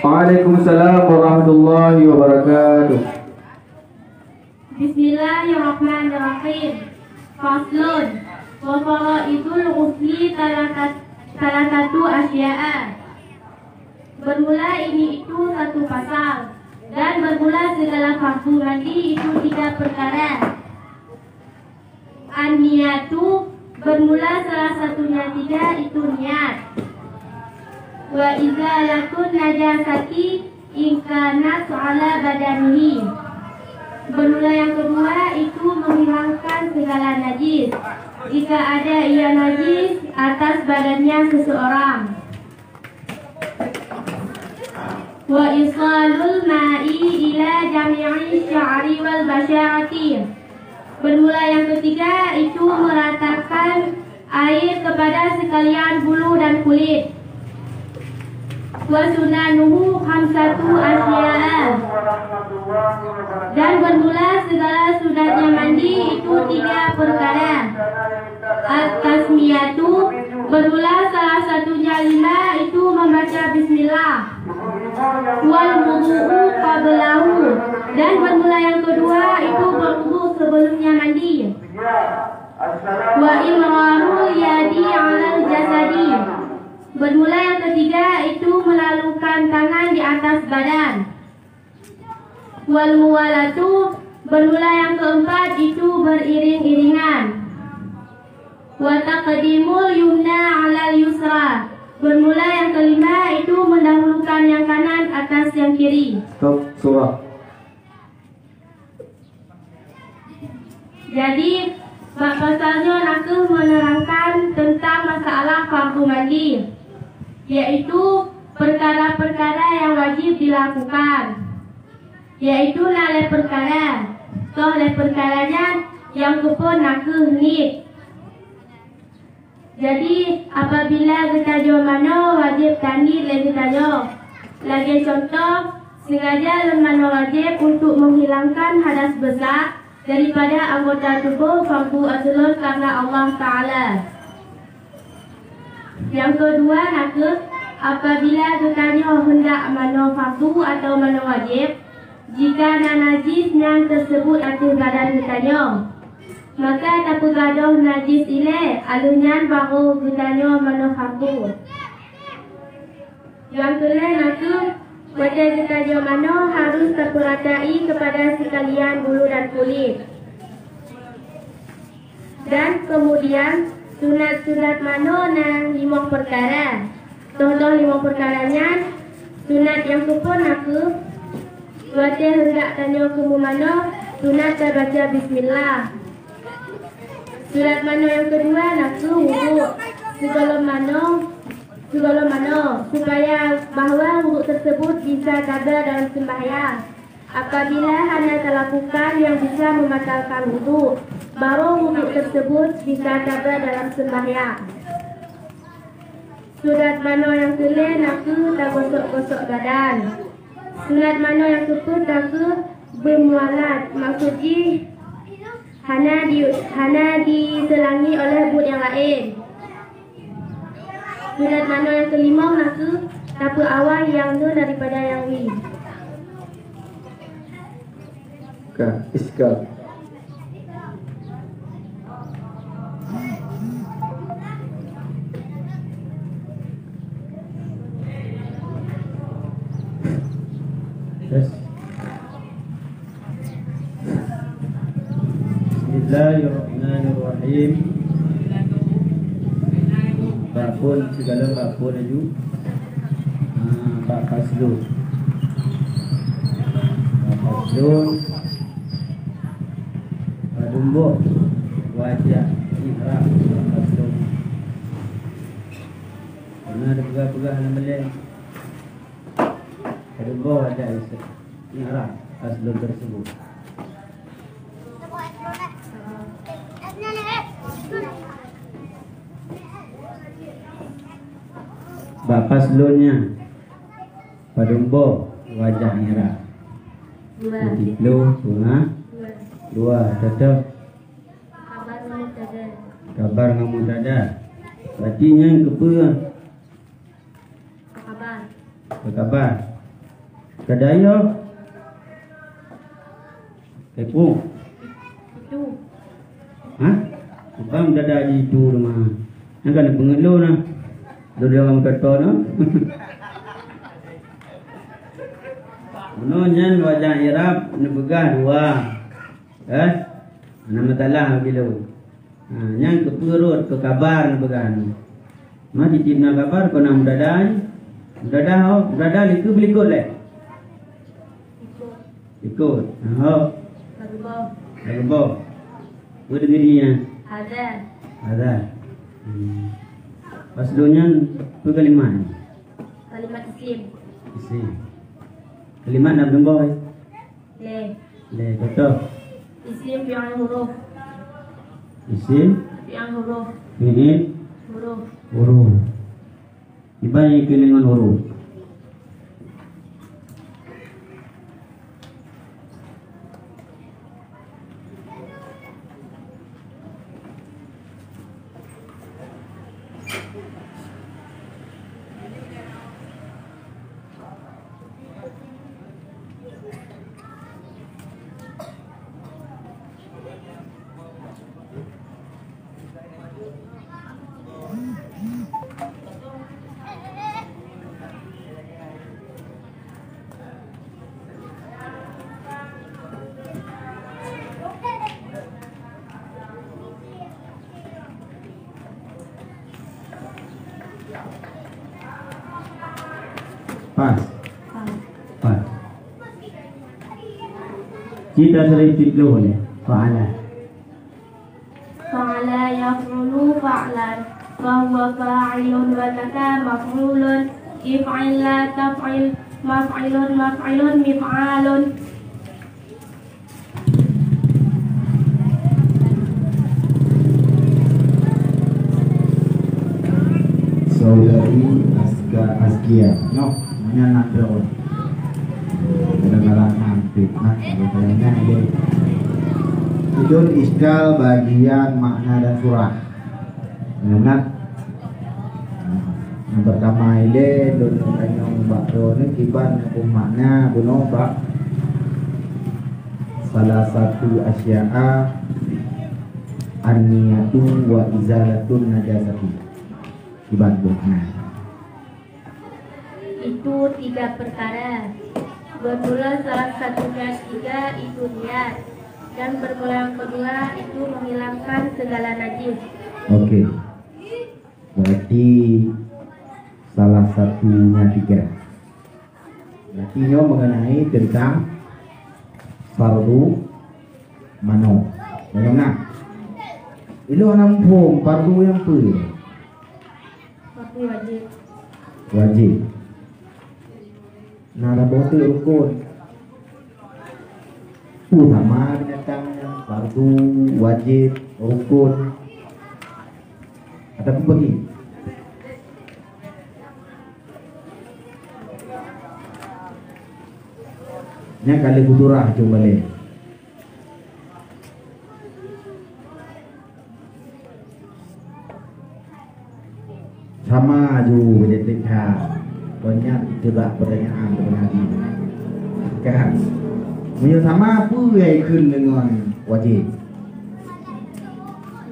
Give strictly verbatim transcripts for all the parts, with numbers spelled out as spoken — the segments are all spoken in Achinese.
Waalaikumsalam warahmatullahi wabarakatuh. Bismillahirrahmanirrahim. Faslun. Wa faraidul ghusli talatat-, talatatu asya'a. Bermula ini itu satu pasal, dan bermula segala fardu mandi itu tiga perkara. An-niyatu, bermula salah satunya tiga itu niat. Wa izalatun najasati in kanat ala badanihi. Bermula yang kedua itu menghilangkan segala najis, jika ada ia najis atas badannya seseorang. Wa isalul ma'i ila jami'i sya'ri wal basyarati. Bermula yang ketiga itu meratakan air kepada sekalian bulu dan kulit. Wa sunanuhu khamsatu asya'a. Dan bermula segala sunatnya mandi itu tiga perkara. At-tasmiyatu, bermula salah satunya lima itu membaca bismillah. Wal wudu'u qablahu, dan bermula yang kedua itu berwudu sebelumnya mandi. Wa imrarul yadi alal jasadi, bermula yang ketiga itu melalukan tangan di atas badan. Wal muwalatu, bermula yang keempat itu beriring-iringan. Wa taqdimul yumna alal yusra, bermula yang kelima itu mendahulukan yang kanan atas yang kiri. Stop, surah. Jadi, bak pasal nyoe nakeuh menerangkan tentang masalah fardu mandi, yaitu perkara-perkara yang wajib dilakukan, yaitu na lhée perkara. Toh lhée perkara nyan nyang keuphon nakeuh niet. Jadi, apabila geutanyoe manoe wajéb taniet lé geutanyoe, lagée cuntoh, sengaja lôn manoe wajéb untuk menghilangkan hadas besar daripada anggota tuboh fardu aseulon karna Allah Taala. Nyang keudua nakeuh, apabila geutanyoe heundak manoe fardu atawa manoe wajéb, jika na najis nyang teuseubut ateueh badan geutanyoe, maka tapeugadôh najis ilée, aleuh nyan barô geutanyoe manoe fardu. Nyang keulhée nakeuh, watée geutanyoe manoe harôh tapeuratai keupada sikalian bulu dan kulét. Dan keumudian, sunat-sunat manoe na limong peukara. Toh-toh limong peukara nyan, sunat nyang keuphon nakeuh, watée heundak tanyoe keumeumanoe, sunat tabaca bismillah. Sunat manoe nyang keudua nakeuh wudhu sigohlom manoe, sigohlom manoe, supaya bahwa wudhu teuseubut bisa tabah dalam seumbahyang. Apabila hana talakukan nyang bisa meubatalkan wudhu, barô wudhu teuseubut bisa tabah dalam seumbahyang. Sunat manoe nyang keulhée nakeuh tagosok-gosok badan. Sunat manoe nyang keupeuet nakeuh beumualat, maksud jih hana di, hana diseulangi oleh buet nyang laén. Sunat manoe nyang keulimong nakeuh tapeuawai nyang neu daripada nyang wie. Ka, iskal. Tes. Bismillahirrahmanirrahim. Bak phon, sigohlom bak phon laju. Ah, bak paslon. Bak paslon. Padum boh wajah ihram bak paslon. Pernah ada peugah-peugah lam balée. Padum boh wajah ihram paslon tersebut. Bak paslon nyan, padum boh wajah ihram? Dua. Putih ploh, bunga? Dua. Dua, cocok. Khabar ngon mubtada. Khabar ngon mubtada. Berarti nyan keupeue? Khabar. Khabar. Ka dayah. Kepo. Itu. Hah? Bukan dada di itu rumah. Nyan kan peungeut lôn nah. Lôn jangan kata nah. Bunoe nyan wazan i'rab neupeugah dua. Eh? Hana masalah bagi lôn. Ha, nyan keupeue rot keu kabar neupeugah nyoe. Ma tieb-tieb na kabar keu na mudada nyoe. Mudada ho, mudada likot beulikot lé. Likot. Ha, ho. Lagu boh. Lagu boh. Peue deungon nyan? Azan. Azan. Hmm. Pas lôn nyan peue kalimat nyoe? Kalimat isim. Isim. Kalimat na meunan boh. Lé. Lé, contoh. Isim fi'il huruf. Isim. Fi'il huruf. Fi'il. Huruf. Huruf. Iban nyang keuneuk ngon huruf. Pas. Pas. Cit tasrif cit dua boleh. Fa'ala. Fa'ala yaf'ulu fa'lan. Fahuwa fa'ilun wa kata maf'ulun. If'il la taf'il. Maf'ilun maf'ilun mif'alun. Saudari Azka-, Azkia. Nyoe, nyan na droe. Kadang-kadang ngantuk, nah, kadang-kadang nyan dia. Itu iskal bagian makna dan surah. Nyoe, nah. Nyang pertama ilée lôn tanyong bak droeneuh kiban nyang makna bunoe bak salah satu asya'a an-niyatu wa izalatun najasati. Kiban bunoe. Itu tiga perkara. Bermula salah satunya tiga itu niat dan bermula yang kedua itu menghilangkan segala najis. Oke. Berarti salah satunya tiga. Berarti nyoe mengenai tentang fardu mano. Bagaimana? Ilôn hana muphom fardu nyang peue? Fardu wajib. Wajib. Na saboh teuk rukun. Peue sama binatang nyan, fardu, wajib, rukun, ataupun bagi? Nyan ka lheueh kuturah cuma lé. Sama ju beudetik ha. Banyak itibak pertanyaan kepada Nabi. Kan? Meunyoe sama, peue nyang ikheun deungon wajib?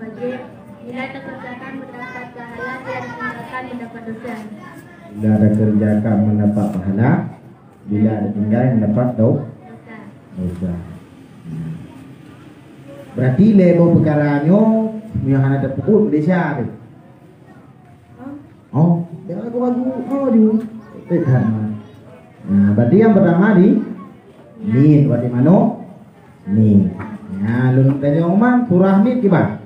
Wajib, bila dikerjakan mendapat pahala, bila ditinggalkan mendapat dosa. Bila dikerjakan mendapat pahala, bila ditinggai mendapat do-, dosa. Berarti lé boh peukara nyoe, meunyoe hana tapeubuet, meudesya teuh. Oh, jangan ragu-ragu. Oh, di. Eh, kan. Nah, berarti yang pertama di niet, berarti manok niet. Nah, lôn tanyong man, surah niet kiban?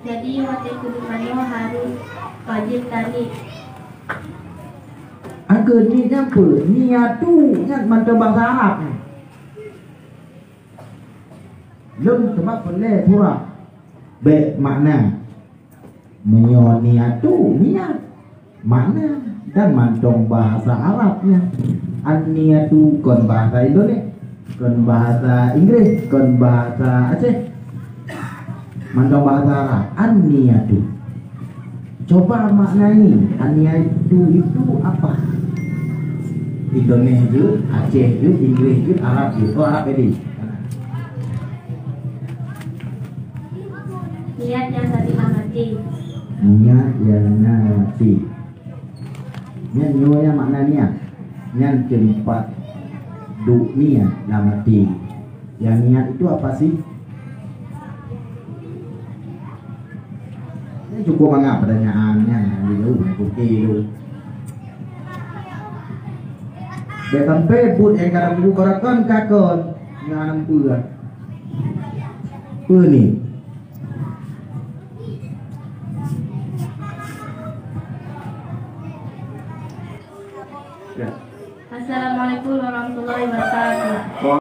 Jadi, watée keuduek manoe harus wajéb taniet. Akhé niet nyan peue? Niyatu nyan mantong bahasa Arab nyan. Lôn teuma peureulée surah bék makna. Meunyoe niyatu, niat. Makna dan mantong bahasa Arab nyan. An-niyatu kon bahasa Indonesia, kon bahasa Inggris, kon bahasa Aceh. Mantong bahasa Arab. An-niyatu. Coba maknai an-niyatu itu apa? Indonesia jeuet, Aceh jeuet, Inggris jeuet, Arab jeuet. Oh, Arab jadi. Niat nyang tadi lam até. Niat nyang na lam até. Nyan nyoe nyang makna niat. Nyan teumpat duek niat lam até. Nyang niat itu apa sih? Ini cukup banyak pertanyaan nyan, jauh, oke tu. Bèk sampai buet nyang ka buku barakon kakon nyan peue. Peue ni? Ya. Assalamualaikum warahmatullahi wabarakatuh.